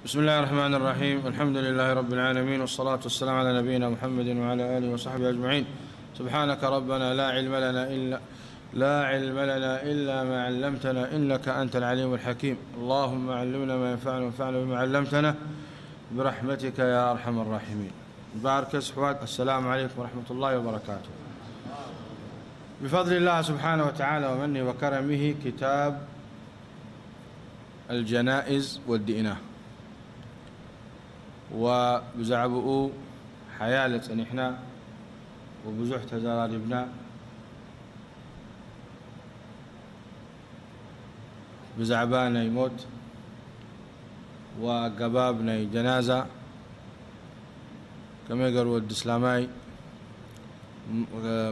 بسم الله الرحمن الرحيم. الحمد لله رب العالمين، والصلاة والسلام على نبينا محمد وعلى آله وصحبه أجمعين. سبحانك ربنا لا علم لنا إلا، لا علم لنا إلا ما علمتنا إنك أنت العليم الحكيم. اللهم علمنا ما ينفعنا وانفعنا بما علمتنا برحمتك يا أرحم الراحمين. بارك سحوات. السلام عليكم ورحمة الله وبركاته. بفضل الله سبحانه وتعالى ومنه وكرمه كتاب الجنائز والدئنة وبزعبؤ حيال ጸنحنا وبزح تزراربنا ብዛዕባ ናይ ሞት ወኣገባብ ናይ ጀናዛ፣ ከመይ ገሩ ወዲ እስላማይ ም-፣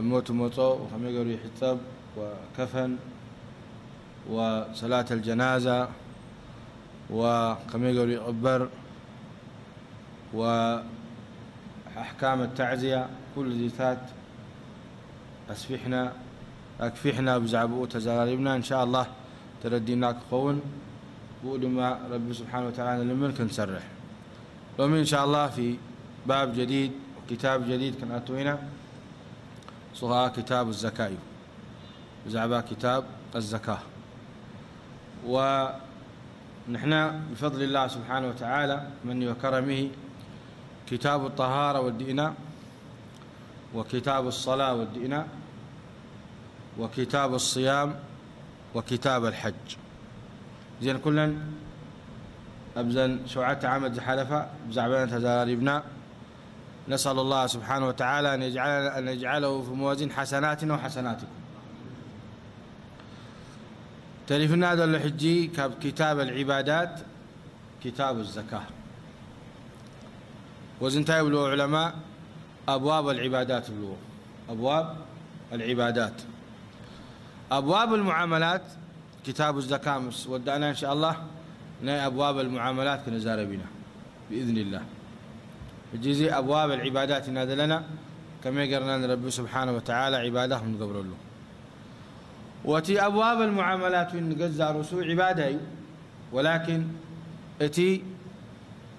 ሞት መጾ ከመይ ገሩ ይሕጸብ፣ ወከፈን ወሰላት ኣልጀናዛ ወከመይ ገሩ ይቕበር፣ ወኣሕካም ኣታዕዝያ፣ ኩሉ ዚታት ኣስፊሕና ኣክፊሕና ብዛዕባኡ ተዘራሪብና። እንሻኣላህ ተረዲና ክኸውን፣ ብኡ ድማ ረቢ ስብሓን ወተዓላ ንልምን ክንሰርሕ። ሎሚ እንሻኣላህ ፊ ባብ ጀዲድ ወኪታብ ጀዲድ ክንኣትው ኢና። እሱ ኸዓ ኪታብ ዘካ እዩ። ብዛዕባ ኪታብ ኣዘካ ወንሕና ብፈضል ላህ ስብሓን ወተዓላ መኒ ወከረሚሂ ኪታብ ጠሃራ ወዲእና፣ ወኪታብ ሰላ ወዲእና፣ ወኪታብ ስያም፣ ወኪታብ ኣልሐጅ። እዘን ኩለን ኣብዘን ሸውዓተ ዓመት ዝሓለፋ ብዛዕባን ተዘራሪብና። نسأل الله سبحانه وتعالى أن يجعلنا، أن يجعله في موازين حسناتنا وحسناتكم. ተሪፍና ዘሎ ሕጂ ካብ ኪታብ ኣልዒባዳት ኪታብ ዘካ። ወዚ እንታይ ይብልዎ ዑለማ? ኣብዋብ ኣልዒባዳት ይብልዎ። ኣብዋብ ኣልዒባዳት። ኣብዋብ ኣልሙዓመላት ኪታብ ዘካ ምስ ወዳእና፣ እንሻኣላህ ናይ ኣብዋብ ኣልሙዓመላት ክንዛረብ ኢና ብኢዝኒላህ። ሕጂ እዚ ኣብዋብ ኣልዒባዳት ኢና ዘለና፣ ከመይ ገርና ንረቢ ስብሓነ ወተዓላ ዒባዳ ክንገብረሉ። ወቲ ኣብዋብ ኣልሙዓመላት እውን ንገዛእ ርእሱ ዒባዳ እዩ። ወላኪን እቲ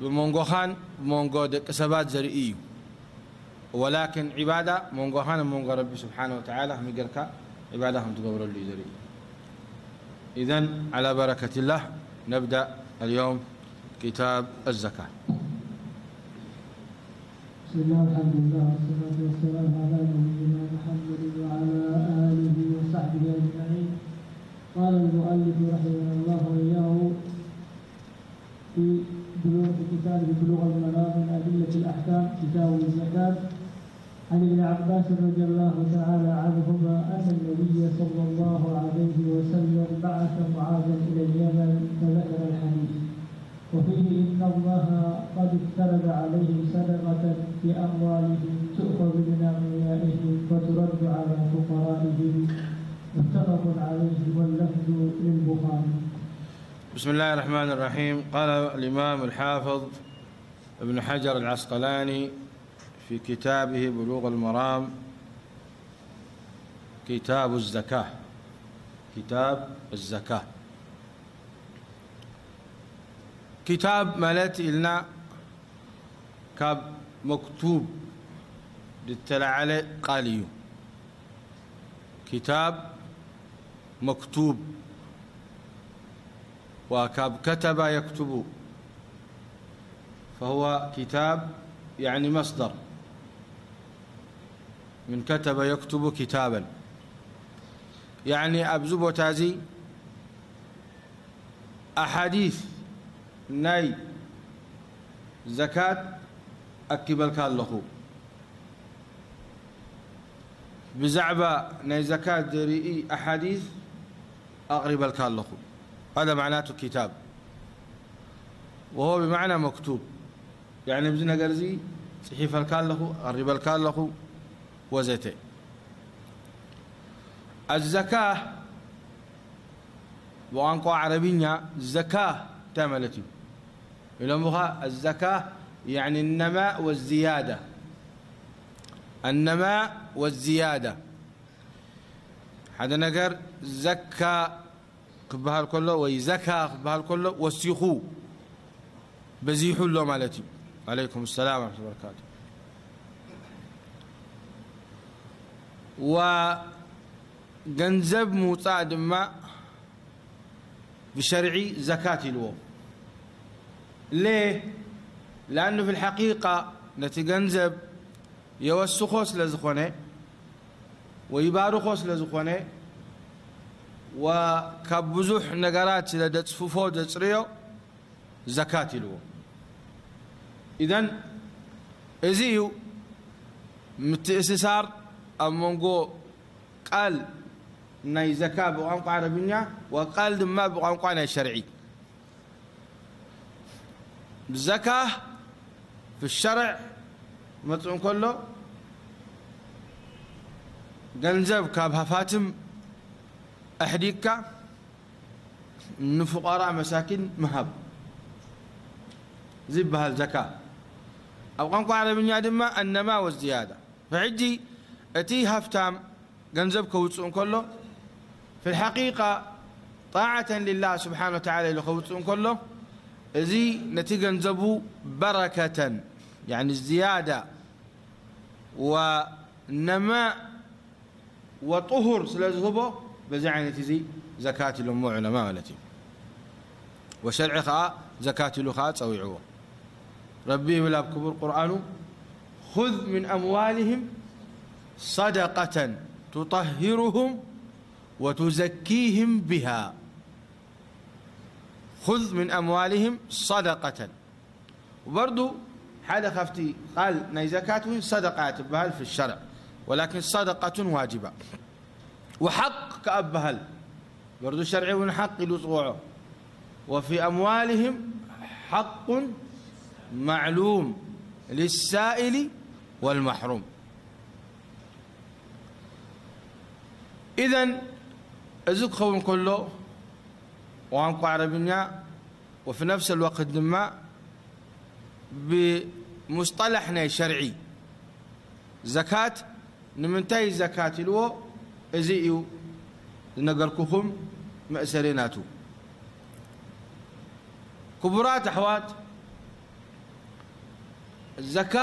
ብመንጎኻን ብመንጎ ደቂ ሰባት ዘርኢ እዩ። ወላኪን ዒባዳ መንጎኻን መንጎ ረቢ ስብሓነ ወተዓላ ከመይ ጌርካ ዒባዳ ከም ትገብረሉ እዩ ዘርኢ። إذن على بركة الله نبدأ اليوم كتاب الزكاة. بسم الله، الحمد لله، والصلاة والسلام على نبينا محمد وعلى آله وصحبه أجمعين. قال المؤلف رحمه الله وإياه في بلوغ، في كتابه بلوغ المرام من أدلة الأحكام، كتاب الزكاة، عن ابن عباس رضي الله تعالى عنهما أن النبي صلى الله عليه وسلم بعث معاذا إلى اليمن فذكر الحديث. وفيه إن الله قد افترض عليهم صدقة في أموالهم تؤخذ من أغنيائهم فترد على فقرائهم. متفق عليه واللفظ للبخاري. بسم الله الرحمن الرحيم. قال الإمام الحافظ ابن حجر العسقلاني في كتابه بلوغ المرام، كتاب الزكاة، كتاب الزكاة. كتاب ማለት ኢልና ካብ መክቱብ ዝተላዓለ ቃል እዩ። ኪታብ መክቱብ ወካብ ከተበ የክቱቡ فهو كتاب يعني مصدر من كتب يكتب كتابا يعني ኣብዚ ቦታ እዚ ኣሓዲስ ናይ ዘካት ኣኪበልካ ኣለኹ። ብዛዕባ ናይ ዘካት ዘርኢ ኣሓዲስ ኣቕሪበልካ ኣለኹ። هذا معناته كتاب وهو بمعنى مكتوب يعني ኣብዚ ነገር እዚ ጽሒፈልካ ኣለኹ፣ ኣቕሪበልካ ኣለኹ ወዘተ። ኣዘካ ብቋንቋ ዓረብኛ ዘካ እንታይ ማለት እዩ ኢሎምኻ? ኣዘካ يعني النماء والزيادة، النماء والزيادة። ሓደ ነገር ዘካ ክበሃል ከሎ ወይ ዘካ ክበሃል ከሎ ወሲኹ በዚሑ ኣሎ ማለት እዩ። ዓለይኩም ሰላም ወረሕመቱላሂ ወበረካቱ። ወገንዘብ ምውፃእ ድማ ብሸርዒ ዘካት ኢልዎ። ሌ? ለኣኑ ፊል ሓቂቃ ነቲ ገንዘብ የወስኾ ስለ ዝኾነ፣ ወይባርኾ ስለ ዝኾነ፣ ወካብ ብዙሕ ነገራት ስለ ደጽፍፎ፣ ዘጽርዮ፣ ዘካት ኢልዎ። ኢዘን እዚ እዩ ምትእስሳር ኣብ መንጎ ቃል ናይ ዘካ ብቋንቋ ዓረብኛ፣ ወቃል ድማ ብቋንቋ ናይ ሸርዒ። ዘካ ብሸርዕ መጽኡ እንከሎ፣ ገንዘብ ካብ ሃፋትም ኣሕዲግካ ንፉቃራ መሳኪን ምሃብ ዝበሃል ዘካ። ኣብ ቋንቋ ዓረብኛ ድማ ኣነማ ወዝያዳ። ሕጂ እቲ ሃፍታም ገንዘብ ከውፅእ እንከሎ፣ ፊል ሓቂቃ ጣዓተን ሊላህ ስብሓነ ወተዓላ ኢሉ ከውፅእ እንከሎ፣ እዚ ነቲ ገንዘቡ በረከተን፣ ያኒ ዝያዳ ወነማእ ወጥሁር ስለ ዝህቦ፣ በዚ ዓይነት እዚ ዘካት ኢሎሞ ዑለማ ማለት እዩ። ወሸርዒ ኸዓ ዘካት ኢሉ ኸዓ ጸዊዕዎ። ረቢ ይብል ኣብ ክቡር ቁርኣኑ፣ "ኹዝ ምን ኣምዋልህም ሰደቀተን ቱጠሂሩሁም ወቱዘኪህም ቢሃ።" ኹዝ ምን ኣምዋልህም ሰደቀተን። ወበርዱ ሓደ ካብቲ ቃል ናይ ዘካት እውን ሰደቃ እያ ትበሃል ፊ ሸርዕ፣ ወላኪን ሰደቀቱን ዋጅባ። ወሓቅ ከኣ በሃል። በርዱ ሸርዒ እውን ሓቅ ኢሉ ጽውዖ። "ወፊ ኣምዋልህም ሓቁን ማዕሉም ሊሳኢሊ ወልማሕሩም።" ኢዘን እዚ ክኸውን ከሎ፣ ቋንቋ ዓረብኛ፣ ወፊ ነፍስ ልወቅት ድማ ብሙስጠላሕ ናይ ሸርዒ ዘካት ንምንታይ ዘካት ኢልዎ? እዚ እዩ ዝነገርኩኹም መእሰሪ ናቱ። ክቡራት ኣሕዋት፣ ዘካ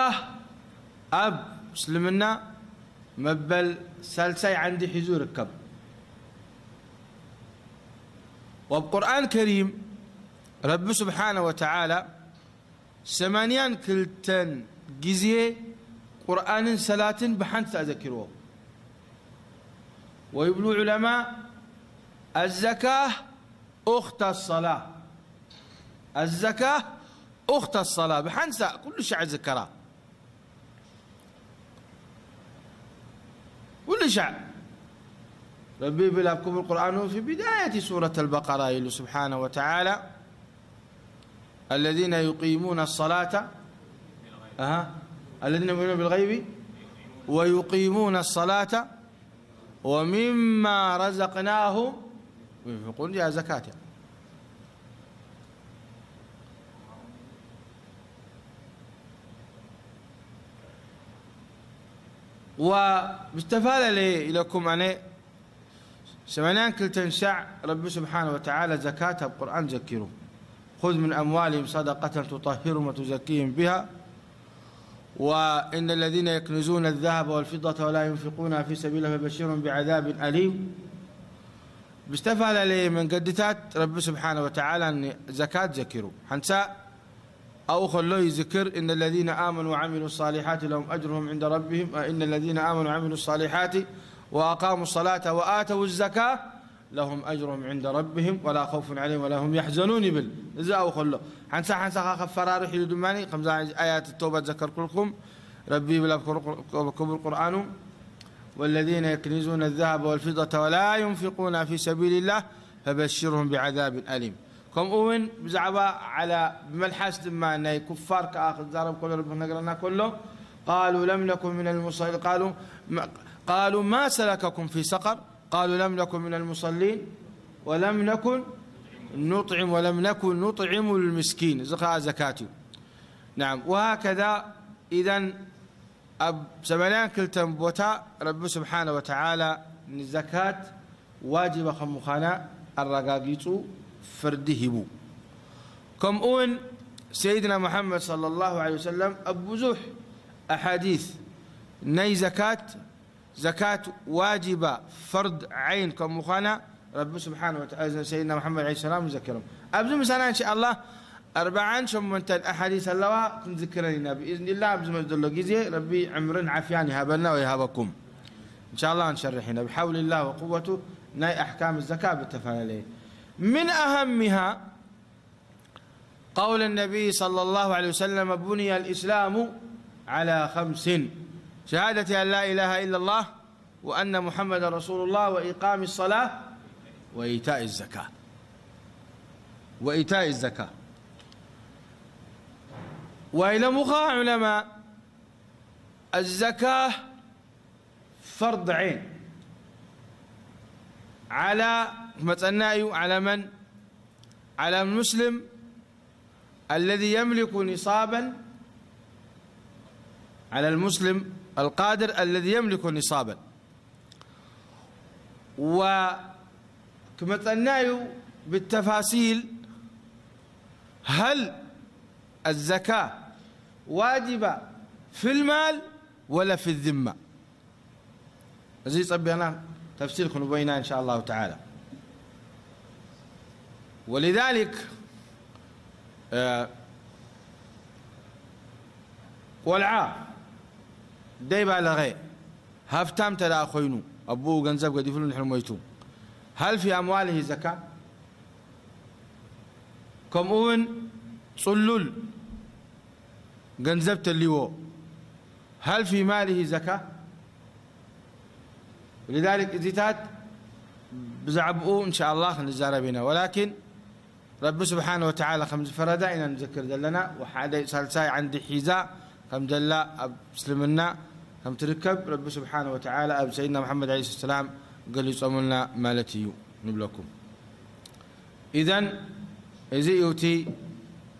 ኣብ እስልምና መበል ሳልሳይ ዓንዲ ሒዙ ይርከብ። ወብ ቁርኣን ከሪም ረቢ ስብሓነ ወተዓላ ሰማንያን ክልተን ግዜ ቁርኣንን ሰላትን ብሓንቲ ተዘኪርዎ። ወይብሉ ዑለማ፣ "ኣዘካህ ኡኽታ ሰላ፣ ኣዘካህ ኡኽታ ሰላ"፣ ብሓንሳ ኩሉ ሻዕ ዝከራ። ኩሉ ሻዕ ረቢ ይብል ኣብ ክቡር ቁርኣኑ፣ ፊ ቢዳየቲ ሱረት ኣልበቀራ ኢሉ ስብሓነ ወተዓላ፣ "ኣለዚነ ዩቂሙነ ሰላተ፣ ኣሃ፣ ኣለዚነ ዩእሚኑነ ቢልገይቢ ወዩቂሙነ ሰላተ ወሚማ ረዘቅናሁም ዩንፊቁን" እዚኣ ዘካት እያ። ወብዝተፈላለየ ኢለኩም ኣነ ሰማንያን ክልተን ሻዕ ረቢ ስብሓነ ወተዓላ ዘካት ኣብ ቁርኣን ዘኪሩ። "ኹዝ ምን ኣምዋልህም ሰደቀተን ቱጠሂሩም ወቱዘኪህም ቢሃ ወኢነ ለዚነ የክንዙነ ዘሃበ ወልፊደተ ወላ ዩንፊቁና ፊ ሰቢላ ፈበሽርሁም ቢዓዛብን ኣሊም።" ብዝተፈላለየ መንገድታት ረቢ ስብሓነ ወተዓላ ንዘካት ዘኪሩ። ሓንሳእ ኣብኡ ከሎ ይዝክር፣ "እነ ለዚነ ኣመኑ ወዓሚሉ ሳሊሓት ለሁም ኣጅሩሁም ዕንደ ረቢሂም፣ እነ ለዚነ ኣመኑ ወዓሚሉ ሳሊሓት ወኣቃሙ ሰላተ ወኣተው ዘካ ለሁም ኣጅሩሁም ዕንደ ረቢሂም ወላ ኸውፉን ዓለይሂም ወላ ሁም ያሕዘኑን" ይብል። እዚ ኣብኡ ከሎ ሓንሳ ሓንሳ ኸዓ ከፈራርሕ ኢሉ ድማ፣ ከምዛ ኣያት ተውባ ዘከርኩልኩም፣ ረቢ ይብል ኣብ ክቡር፣ ክቡር ቁርኣኑ፣ "ወለዚነ የክኒዙነ ዘሃበ ወልፊደተ ወላ ዩንፊቁና ፊ ሰቢልላህ ፈበሽርሁም ቢዓዛብን ኣሊም።" ከምኡ እውን ብዛዕባ ዓላ ብመልሓስ ድማ ናይ ኩፋር ከኣ ክዛረብ ከሎ፣ ረቢ ክነግረና ከሎ፣ "ቃሉ ለም ነኩ ሚነል ሙሰሊን፣ ቃሉ፣ ቃሉ ማ ሰለከኩም ፊ ሰቀር፣ ቃሉ ለም ነኩ ሚነል ሙሰሊን ወለም ነኩን ኑጥዒም፣ ወለም ነኩን ኑጥዒሙል ምስኪን።" እዚ ከኣ ዘካት እዩ። ናም፣ ወሃከዛ፣ ኢዘን ኣብ ሰማንያን ክልተን ቦታ ረቢ ስብሓነ ወተዓላ ንዘካት ዋጅባ ከም ምዃና ኣረጋጊጹ ፍርዲ ሂቡ። ከምኡውን ሰይድና ሙሓመድ ሰለላሁ ዐለይሂ ወሰለም ኣብ ብዙሕ ኣሓዲስ ናይ ዘካት፣ ዘካት ዋጅባ፣ ፈርድ ዓይን ከም ምዃና ረቢ ስብሓነ ወተዓላ ሰይድና ሙሓመድ ዐለይሂ ሰላም ይዘክሮም። ኣብዚ ምሳና እንሻ ኣላህ ኣርብዓን ሸሞንተን ኣሓዲስ ኣለዋ፣ ክንዝክረን ኢና ብኢዝኒላህ። ኣብ ዝመጽእ ዘሎ ግዜ ረቢ ዕምርን ዓፍያን ይሃበና ወይሃበኩም። እንሻ ኣላህ ክንሸርሕ ኢና ብሓውሊላህ ወቁወቱ። ናይ ኣሕካም ዘካ ብተፈላለየ ምን ኣሃሚሃ قول النبي صلى الله عليه وسلم: بني الإسلام على خمس، شهادة أن لا إله إلا الله وأن محمدا رسول الله وإقام الصلاة وإيتاء الزكاة. وإيتاء الزكاة. وإلى مخا علماء الزكاة فرض عين على، مثلا، على من؟ على المسلم الذي يملك نصابا، على المسلم القادر الذي يملك نصابا. وكما تنايو بالتفاصيل، هل الزكاة واجبة في المال ولا في الذمة؟ እዚ ጸቢቕና ተፍሲር ክንቦ ኢና እንሻ ኣላሁ ተዓላ። ወሊዛሊክ፣ እ፣ ቆልዓ ደይባለኸ ሃፍታም እንተ ደኣ ኮይኑ፣ ኣቦኡ ገንዘብ ገዲፍሉ እንድሕር ሞይቱ፣ هل في أمواله زكاة؟ ከምኡ እውን ጽሉል ገንዘብ ተልይዎ، هل في ماله زكاة؟ لذلك እዚታት ብዛዕባኡ እንሻ ኣላህ ክንዛረብ ኢና። ወላኪን ረቢ ስብሓነ ወተዓላ ከም ዝፈረዳ ኢና ንዘክር ዘለና። ወሓደ ሳልሳይ ዓንዲ ሒዛ ከም ዘላ ኣብ እስልምና ከም ትርከብ ረቢ ስብሓነ ወተዓላ ኣብ ሰይድና መሓመድ ዐለይሂ ሰላም ገሊጾምልና ማለት እዩ ንብለኩም። ኢዘን እዚ እዩ እቲ፣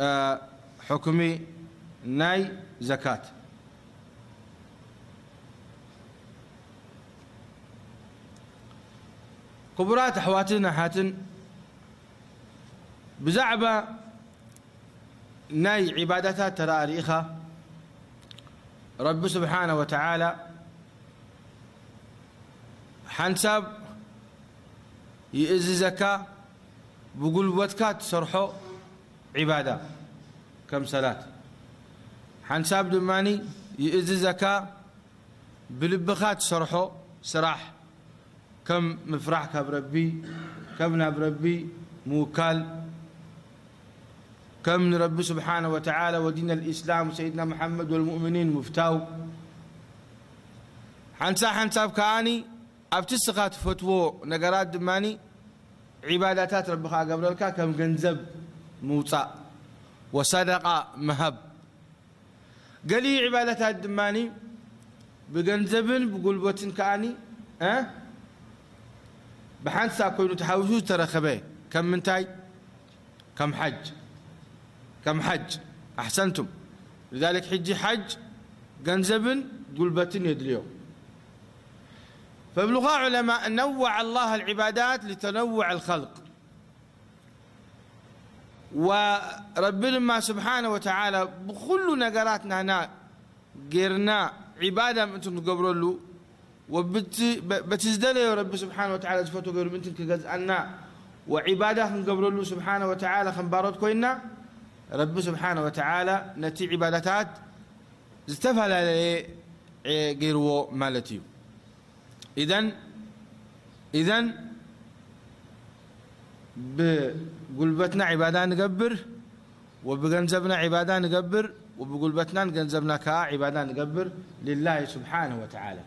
እ፣ ሕክሚ ናይ ዘካት። ክቡራት ኣሕዋትን ኣሓትን፣ ብዛዕባ ናይ ዒባዳታት ተራ ርኢኻ፣ ረቢ ስብሓነ ወተዓላ ሓንሳብ ይእዝዘካ ብጉልበትካ ትሰርሖ ዒባዳ ከም ሰላት፣ ሓንሳብ ድማ ይእዝዘካ ብልብኻ ትሰርሖ ስራሕ ከም ምፍራሕ ካብ ረቢ፣ ከም ናብ ረቢ ምውካል፣ ከም ንረቢ ስብሓነ ወተዓላ ወዲን ኣልኢስላም ሰይድና መሓመድ ወልሙእሚኒን ምፍታው፣ ሓንሳብ ሓንሳብ ከኣኒ ኣብቲ እስኻ ትፈትዎ ነገራት ድማ ዒባዳታት ረቢ ከኣ ገብረልካ ከም ገንዘብ ምውጻእ ወሰደቃ ምሃብ። ገሊኡ ዒባዳታት ድማ ብገንዘብን ብጉልበትን ከኣኒ፣ እ፣ ብሓንሳብ ኮይኑ ተሓዊሱ ዝተረኸበ ከም ምንታይ? ከም ሓጅ። ከም ሓጅ። ኣሕሰንቱም። لذلك ሕጂ ሓጅ ገንዘብን ጉልበትን የድልዮ። فابلغ علماء نوع الله العبادات لتنوع الخلق. ወረቢ ድማ ስብሓነ ወተዓላ ብኹሉ ነገራት ናህና ጌርና ዒባዳ ምእንቲ ንገብረሉ፣ ወብቲ-፣ በ-፣ በቲ ዝደለዮ ረቢ ስብሓነ ወተዓላ ዝፈትዎ ገይሩ ምእንቲ ክገዝኣና ወዒባዳ ክንገብረሉ ስብሓነ ወተዓላ ከም ባሮት ኮይንና፣ ረቢ ስብሓነ ወተዓላ ነቲ ዒባዳታት ዝተፈላለየ፣ እ፣ ገይርዎ ማለት እዩ። ኢዘን፣ ኢዘን ብጉልበትና ዒባዳ ንገብር፣ ወብገንዘብና ዒባዳ ንገብር፣ ወብጉልበትናን ገንዘብና ከኣ ዒባዳ ንገብር ሊላሂ ስብሓነሁ ወተዓላ።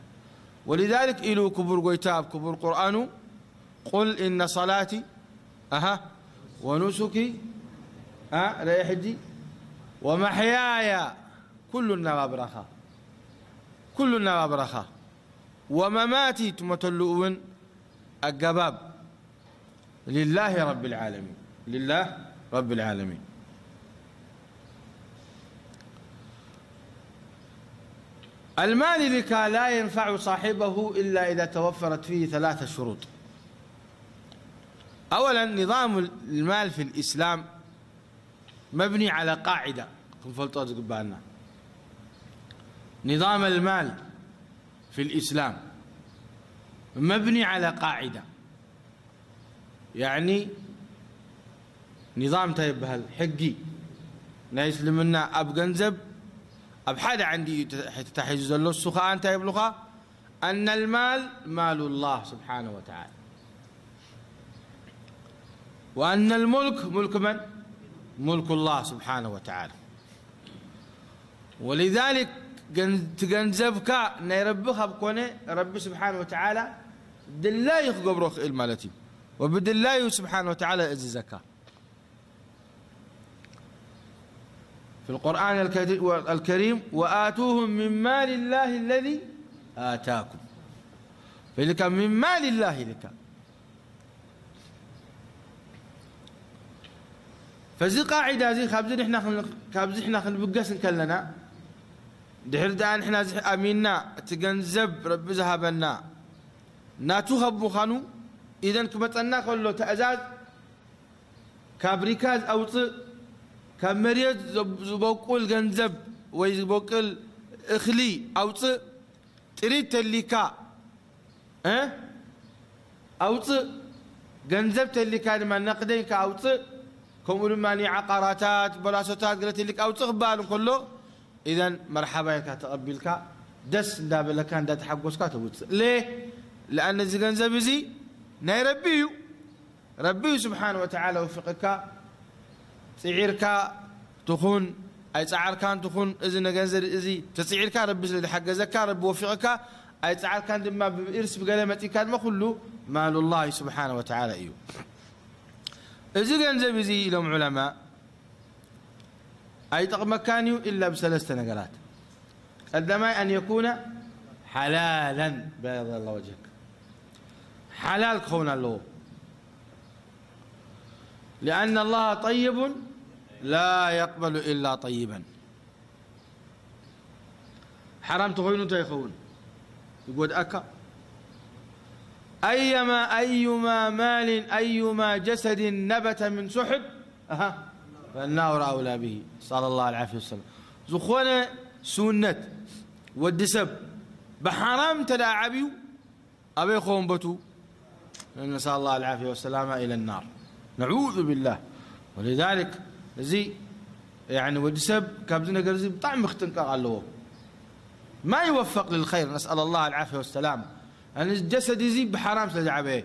ወሊዛሊክ ኢሉ ክቡር ጎይታ ኣብ ክቡር ቁርኣኑ፣ ቁል ኢነ ሰላቲ፣ ኣሃ፣ ወኑሱኪ፣ ኣ፣ ርአ ሕጂ፣ ወመሕያያ፣ ኩሉ ኣነባብራኻ፣ ኩሉ ኣነባብራኻ፣ ወመማቲ፣ ትሞተሉ እውን ኣገባብ፣ ሊላሂ ረቢል ዓለሚን፣ ሊላህ ረቢል ዓለሚን። المال الزكاة لا ينفع صاحبه إلا إذا توفرت فيه ثلاثة شروط. أولا، نظام المال في الإسلام مبني على قاعدة ክንፈልጦ ዝግባና نظام المال في الإسلام مبني على قاعدة يعني نظام እንታይ ይበሃል ሕጊ ናይ እስልምና ኣብ ገንዘብ ኣብ ሓደ ዓንዲ እዩ ተታሒዙ ዘሎ እሱ ከዓ እንታይ ይብሉኻ أن المال مال الله سبحانه وتعالى وأن الملك ملك من؟ ملك الله سبحانه وتعالى ولذلك ትገንዘብካ ናይ ረቢ ካብ ኮነ ረቢ ስብሓን ወተዓላ ድላዩ ክገብሮ ክእል ማለት እዩ ወብድላዩ ስብሓን ወተዓላ እዝዘካ في القرآن الكريم وآتوهم من مال الله الذي آتاكم فإذا من مال الله لك فዚ ቃዒዳ እዚ ካብዚ ንሕና ክን- ካብዚ ንሕና ክንብገስ እንከለና ድሕሪ ደኣ ንሕና እዚ ኣሚንና እቲ ገንዘብ ረቢ ዝሃበና ናቱ ካብ ምዃኑ ኢዘን ክመፀና ከሎ ተእዛዝ ካብ ሪካዝ ኣውፅእ ካብ መሬት ዘብ- ዝበቁል ገንዘብ ወይ ዝበቁል እኽሊ ኣውፅእ ጥሪት ተሊካ እ ኣውፅእ ገንዘብ ተሊካ ድማ ነቅደይካ ኣውፅእ ከምኡ ድማ ዓቃራታት በላሶታት ገለ ተሊካ ኣውፅእ ክበሃል እንከሎ ኢዘን መርሓባ ኢልካ ተቐቢልካ ደስ እንዳበለካ እንዳተሓጎስካ ተውፅእ ሌ ለኣነ እዚ ገንዘብ እዚ ናይ ረቢ እዩ ረቢ እዩ ስብሓን ወተዓላ ወፊቕካ ፅዒርካ ትኹን ኣይፀዓርካን ትኹን እዚ ነገንዘብ እዚ ተፅዒርካ ረቢ ስለ ዝሓገዘካ ረቢ ወፊቕካ ኣይፀዓርካን ድማ ብእርስ ብገለ መፂካ ድማ ኩሉ ማሉላሂ ስብሓን ወተዓላ እዩ እዚ ገንዘብ እዚ ኢሎም ዑለማ ኣይጠቕመካን እዩ ኢላ ብሰለስተ ነገራት ቀዳማይ ኣን የኩነ ሓላለን በያض الله وجهك ሓላል ክኸውን ኣለዎ لأن الله طيب لا يقبل إلا طيبا ሓራም ተኾይኑ እንታይ ይኸውን ይጎድኣካ أيما أيما مال أيما جسد نبت من سحت أها فالنار أولى به صلى الله عليه وسلم ዝኾነ ስውነት ወዲ ሰብ ብሓራም እንተ ደኣ ዓብዩ ኣበይ ኸውን ቦቱ نسأل الله العافية والسلامة إلى النار نعوذ بالله ولذلك እዚ يعني ወዲ ሰብ ካብዚ ነገር እዚ ብጣዕሚ ክጥንቀቕ ኣለዎ ما يوفق للخير نسأل الله العافية والسلامة يعني ጀሰድ እዚ ብሓራም ስለ ዝዓበየ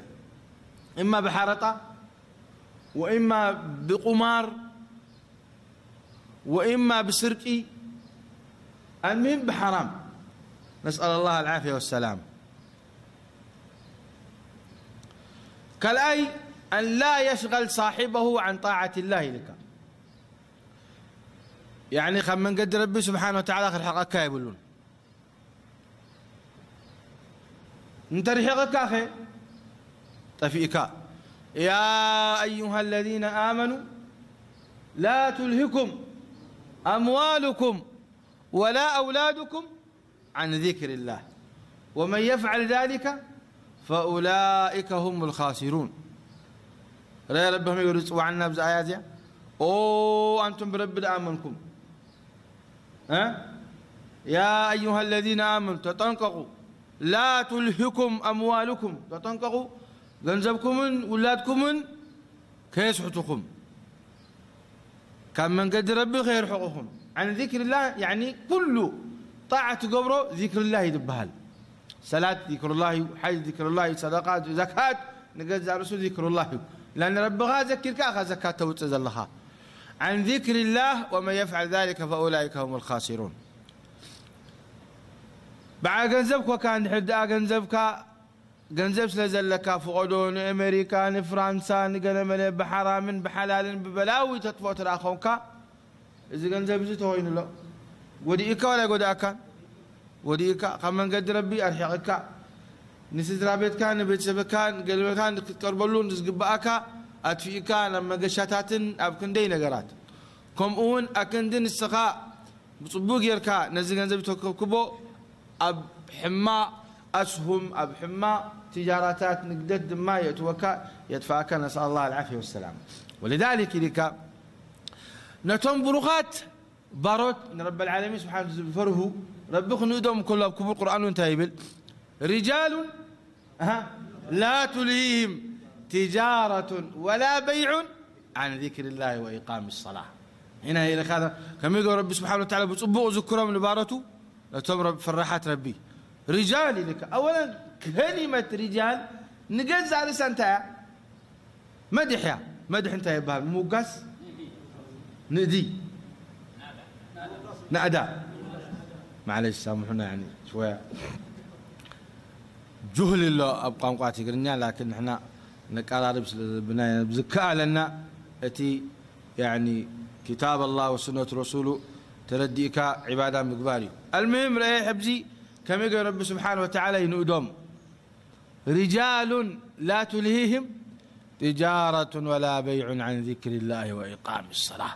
إما ብሓረጣ وإما ብቁማር وإما ብስርቂ المهم ብሓራም نسأل الله العافية والسلامة ካልኣይ أن لا يشغل صاحبه عن طاعة الله لك يعني ካብ መንገዲ ረቢ ስብሓን ወተዓላ ክርሕቐካ የብሉን እንተ ርሒቕካ ኸ ጠፊእካ يا أيها الذين آمنوا لا تلهكم أموالكم ولا أولادكم عن ذكر الله ومن يفعل ذلك فأولئك هم الخاسرون رأي ربهم يقول سبحانه بزايا زي أو أنتم برب الآمنكم ها؟ يا أيها الذين آمنوا تطنققوا لا تلهكم أموالكم تطنققوا ገንዘብኩምን ውላድኩምን ከየስሕቱኹም ካብ መንገዲ ረቢ ከየርሕቑኹም عن ذكر الله يعني ኩሉ ጣዓ ትገብሮ ذكر الله ይበሃል ሰላት ذكر الله እዩ ሓጅ ذكر الله እዩ ሰደቃት ዘካት ንገዛእ ርእሱ ذكر الله እዩ لأن ረብኻ ዘኪርካ ኢኻ ዘካት ተውፅእ ዘለኻ عن ذكر الله ومن يفعل ذلك فأولئك هم الخاسرون በዓ ገንዘብ ኮካ እንድሕር ደኣ ገንዘብካ ገንዘብ ስለ ዘለካ ፍቐዶ ንኣሜሪካ ንፍራንሳ ንገለመለ ብሓራምን ብሓላልን ብበላዊ ተጥፍኦ ትረኣ ኾንካ እዚ ገንዘብ እዚ ተኾይኑሎ ጎዲእካ ወላ ጎዳእካን ጎዲእካ ካብ መንገዲ ረቢ ኣርሒቕካ ንስድራ ቤትካ ንቤተሰብካ ንገልበልካ ክትቀርበሉ ንዝግባኣካ ኣትፊእካ ናብ መገሻታትን ኣብ ክንደይ ነገራት ከምኡ እውን ኣክንዲ ንስኻ ብጽቡቕ ጌርካ ነዚ ገንዘብ ተከብክቦ ኣብ ሕማቕ ኣስሁም ኣብ ሕማቕ ትጃራታት ንግደት ድማ የእትወካ የጥፋእካ ነስኣል ላህ ኣልዓፍያ ወሰላም ወሊዛሊክ ኢልካ ነቶም ብሩኻት ባሮት ንረበል ዓለሚን ስብሓን ዝፈርሁ ረቢ ክንእዶም ከሎ ኣብ ክቡር ቁርኣኑ እንታይ ይብል? ሪጃሉን፣ ኣሃ፣ ላ ቱልሂህም ትጃረቱን ወላ በይዑን ዓን ዚክሪላሂ ወኢቃሚ ሰላህ። ኢና ኢልካ ከመይ ገይሩ ረቢ ስብሓን ወተዓላ ብፅቡቕ ዝክሮም ንባሮቱ ነቶም ረብ-፣ ፈራሓት ረቢ። ሪጃል ኢልካ። ኣወለን ከሊመት ሪጃል ንገዛእ ርእሳ እንታይ እያ? መድሕ እያ። መድሕ እንታይ ይበሃል? ምውጋስ ንእዲ ናእዳ። ማዕለሽ ሳምሑና፣ ያኒ ሽወያ ጁህል ኣሎ ኣብ ቋንቋ ትግርኛ፣ ላኪን ንሕና ነቀራርብ ስለ ዘብና ዝከኣለና እቲ ያኒ ክታብ ኣላህ ወሱነት ረሱሉ ተረዲእካ ዒባዳ ምግባር እዩ። ኣልሙሂም ረኤ ሕብዚ ከመይ ገይሩ ረቢ ስብሓን ወተዓላ ይንእዶም? ሪጃሉን ላ ቱልሂህም ትጃረቱን ወላ በይዑን ዓን ዚክሪላሂ ወኢቃሚ ሰላህ።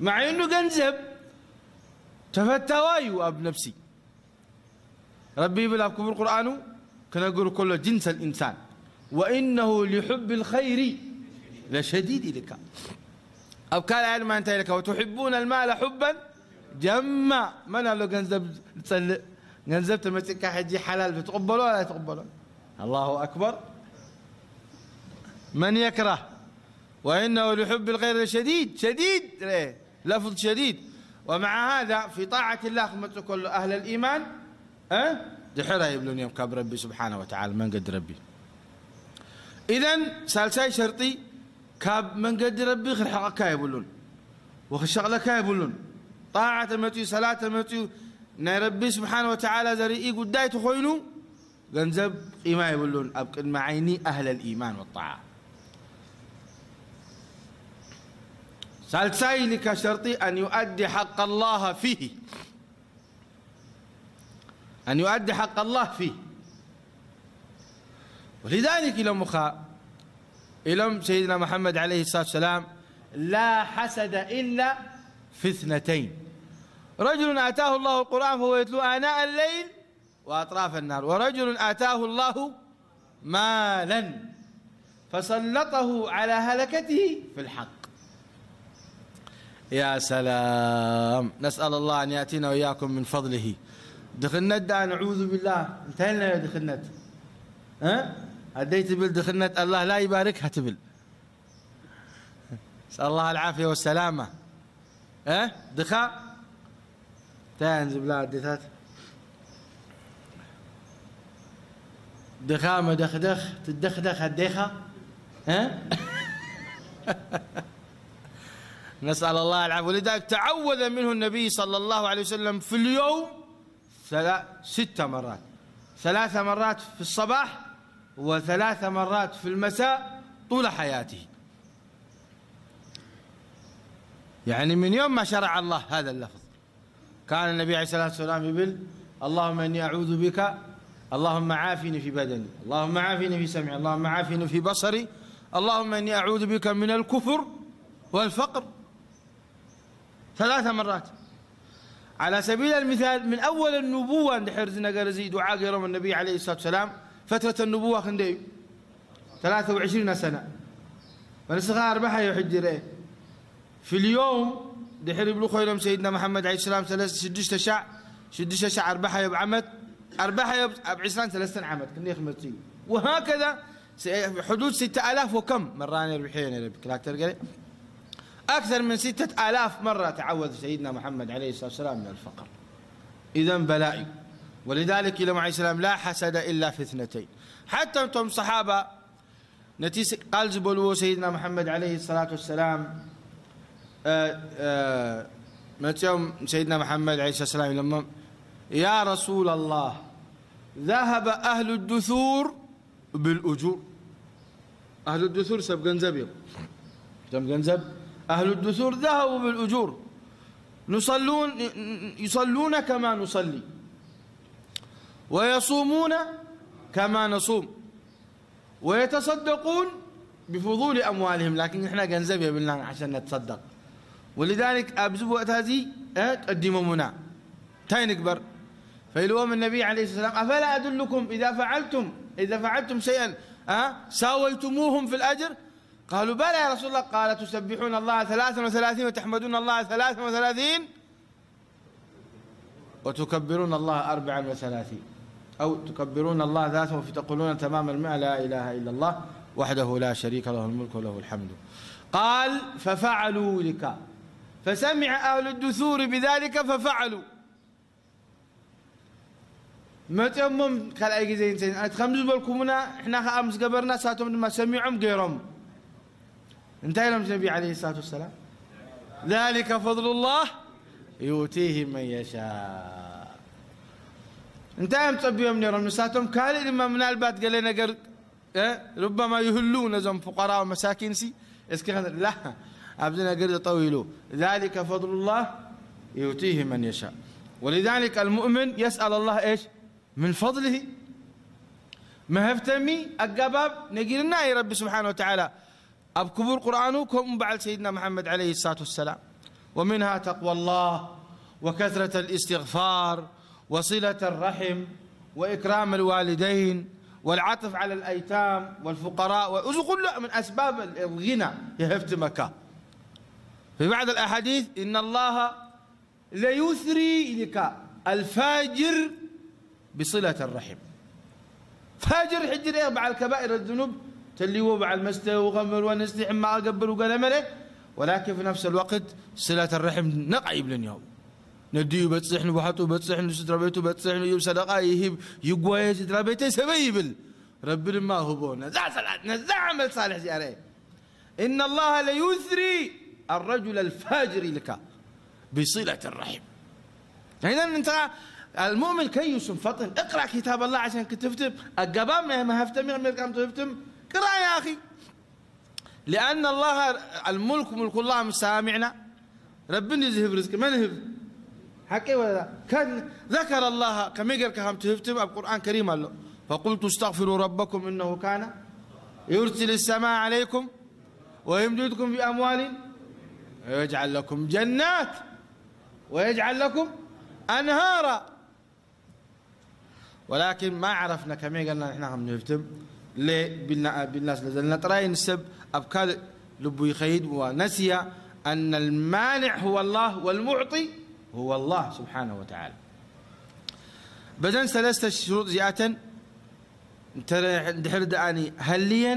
ማዕኑ ገንዘብ ተፈታዋ እዩ ኣብ ነፍሲ። ረቢ ይብል ኣብ ክቡር ቁርኣኑ ክነግር ከሎ ጅንሰ ልኢንሳን ወኢነሁ ሊሑብ ልኸይሪ ለሸዲድ ኢልካ። ኣብ ካልኣይ ድማ እንታይ ኢልካ? ወቱሕቡነ ልማለ ሑበን ጀማ። መን ኣሎ ገንዘብ ዝጸልእ? ገንዘብ ተመጺካ ሕጂ ሓላል ትቕበሎ ወላ ትቕበሎ? ኣላሁ ኣክበር። መን የክራህ? ወኢነሁ ሊሑብ ልኸይሪ ለሸዲድ። ሸዲድ ርአ ለፍዝ ሸዲድ። ወመዓ ሃዛ ፊ ጣዓት ላህ ክመጽእ ከሎ ኣህለ ልኢማን እ ድሕር ኣይብሉን እዮም ካብ ረቢ ስብሓነ ወተዓላ መንገዲ ረቢ። ኢዘን ሳልሳይ ሸርጢ ካብ መንገዲ ረቢ ክርሕቐካ የብሉን ወክሸቕለካ የብሉን። ጣዓ ተመፅኡ፣ ሰላት ተመፅኡ፣ ናይ ረቢ ስብሓነ ወተዓላ ዘርኢ ጉዳይ ተኾይኑ ገንዘብ ቂማ የብሉን ኣብ ቅድሚ ዓይኒ ኣህለ ልኢማን ወጣዓ። ሳልሳይ ኢልካ ሸርጢ ኣን ዩኣዲ ሓቅ ኣላህ ፊህ። أن يؤدي حق الله فيه. ولذلك إلى مخا إلى سيدنا محمد عليه الصلاة والسلام: لا حسد إلا في اثنتين، رجل آتاه الله القرآن فهو يتلو آناء الليل وأطراف النهار، ورجل آتاه الله مالا فسلطه على هلكته في الحق. يا سلام، نسأل الله أن يأتينا وإياكم من فضله. ድኽነት ደኣ نعوذ بالله እንታይ ኢልናዮ ድኽነት? እ? ኣደይ ትብል ድኽነት ኣላህ لا يباركها ትብል. نسأل الله العافية والسلامة. እ? ድኻ እንታይ እየን ዝብላ ኣዴታት? ድኻ መደኽደኽ ትደኽደኽ ኣዴኻ። እ? نسأل الله العافية. ولذلك تعوذ منه النبي صلى الله عليه وسلم في اليوم ثلا-، ست مرات، ثلاث مرات في الصباح وثلاث مرات في المساء طول حياته. يعني من يوم ما شرع الله هذا اللفظ كان النبي عليه الصلاة والسلام يقول: اللهم إني أعوذ بك، اللهم عافني في بدني، اللهم عافني في سمعي، اللهم عافني في بصري، اللهم إني أعوذ بك من الكفر والفقر. ثلاث مرات. على سبيل المثال، من أول النبوة እንድሕር እዚ ነገር እዚ ዱዓ ገይሮም النبي عليه الصلاة والسلام فترة النبوة ክንደይ እዩ? ثلاثة وعشرين سنة. ንስኻ ኣርባሓዮ ሕጂ ርአ። في اليوم ድሕር ይብሉ ኮይኖም سيدنا محمد عليه السلام ثلاثة، ሽዱሽተ ሻዕ፣ ሽዱሽተ ሻዕ ኣርባሓዮ ኣብ ዓመት፣ ኣርባሓዮ ኣብ ዕስራን ሰለስተን ዓመት ክንደይ ክመጽእ እዩ? وهكذا س-، حدود ستة آلاف وكم مرة أنا ربحي أنا ربي كلاكتر قال أكثر من ستة آلاف مرة تعوذ سيدنا محمد عليه الصلاة والسلام من الفقر. إذن بلائي. ولذلك إلى عليه السلام: لا حسد إلا في اثنتين. حتى أنتم صحابة ነቲ ስ-፣ ቃል ዝበልዎ ሰይድና መሓመድ ዓለይሂ ሰላቱ ወሰላም፣ እ፣ እ፣ መፅኦም ሰይድና መሓመድ ዓለይሂ ሰላም ኢሎሞም: "ያ ረሱለላህ፣ ذهب أهل الدثور بالأجور." ኣህሉ ዱሱር ሰብ ገንዘብ እዮም። እቶም ገንዘብ፣ ኣህሉ ዱሱር ذهبوا بالأجور. نصلون، يصلون كما نصلي. ويصومون كما نصوم. ويتصدقون بفضول أموالهم، لكن نحن ገንዘብ የብልናን عشان نتصدق. ولذلك ኣብዚ ቦታ እዚ፣ እ፣ ቀዲሞሙና። እንታይ ንግበር? فإلوم النبي عليه الصلاة والسلام: "أفلا أدلكم إذا فعلتم، إذا فعلتم شيئا، እ፣ ساويتموهم في الأجر؟" قالوا: بلى يا رسول الله. قال: تسبحون الله ثلاثا وثلاثين وتحمدون الله ثلاثا وثلاثين وتكبرون الله أربعا وثلاثين، أو تكبرون الله ثلاثا وتقولون تمام المائة: لا إله إلا الله وحده لا شريك له الملك وله الحمد. قال: ففعلوا ذلك، فسمع أهل الدثور بذلك ففعلوا. መፂኦሞም ካልኣይ ግዜ እንተ-፣ እቲ ከምዚ ዝበልኩምና ንሕና ከዓ ምስ ገበርና፣ ንሳቶም ድማ ሰሚዖም ገይሮም። እንታይ ኢሎም ነቢ ዓለይሂ ሰላቱ ወሰላም? ذلك فضل الله يؤتيه من يشاء። እንታይ እዮም ፀቢዮም ነይሮም ንሳቶም? ካልእ ድማ ምናልባት ገለ ነገር እ፣ ربما ይህሉ ነዞም فقراء መሳኪንሲ፣ እስኪ ኸን-፣ ላ፣ ኣብዚ ነገር ጠጠው ኢሉ، ذلك فضل الله يؤتيه من يشاء. ولذلك المؤمن يسأل الله إيش؟ من فضله. መሀብተሚ ኣገባብ ነጊርና እዩ ረቢ ስብሓነ ወተዓላ ኣብ ክቡር ቁርኣኑ፣ ከምኡ በዓል ሰይድና መሓመድ ዓለይሂ ሰላቱ ወሰላም። ومنها تقوى الله وكثرة الاستغفار وصلة الرحم وإكرام الوالدين والعطف على الأيتام والفقراء، و-، እዚ ኩሉ من أسباب الغنى የሀብትመካ። في بعض الأحاديث إن الله ليثري إليك الفاجر بصلة الرحم. ፋጅር ሕጂ ርኤ በዓል ከባኢር ዝኑብ ተልይዎ በዓል መስተ ወኸምር ወንስቲ ሕማቕ ገብር ወገለ መለ، ولكن في نفس الوقت صلة الرحم ነቕ ኣይብልን እዮም። ነዲኡ በጽሕ፣ ንብሓቱ በጽሕ፣ ንስድራ ቤቱ በጽሕ፣ ንእዩ ሰደቓ ይህብ፣ ይጓየ፣ ስድራ ቤተይ ሰበይ ይብል። ረቢ ድማ ህቦ ነዛ ሰላት፣ ነዛ ዓመል ሳልሕ እዚኣ ርኤ። إن الله ليثري الرجل الفاجر لك بصلة الرحم. إذن أنت المؤمن كيس فطن، اقرأ كتاب الله عشان كتفتم. أقبام ما هفتم يغمر كم تفتم، قرأ يا أخي. لأن الله، الملك ملك الله، مسامعنا. ربنا يذهب رزق، من هب؟ حقي ولا؟ كان ذكر الله كما يقول كهم تفتم، القرآن كريم قال له: فقلت استغفروا ربكم إنه كان يرسل السماء عليكم ويمددكم بأموال ويجعل لكم جنات ويجعل لكم أنهارا. ولكن ما عرفنا كما قلنا نحن هم نفتم ليه بالنا، بالناس لازلنا تراي نسب أبكال لبو يخيد، ونسي أن المانع هو الله والمعطي هو الله سبحانه وتعالى. بزن ثلاثة شروط زياتن، انت دحر داني هليا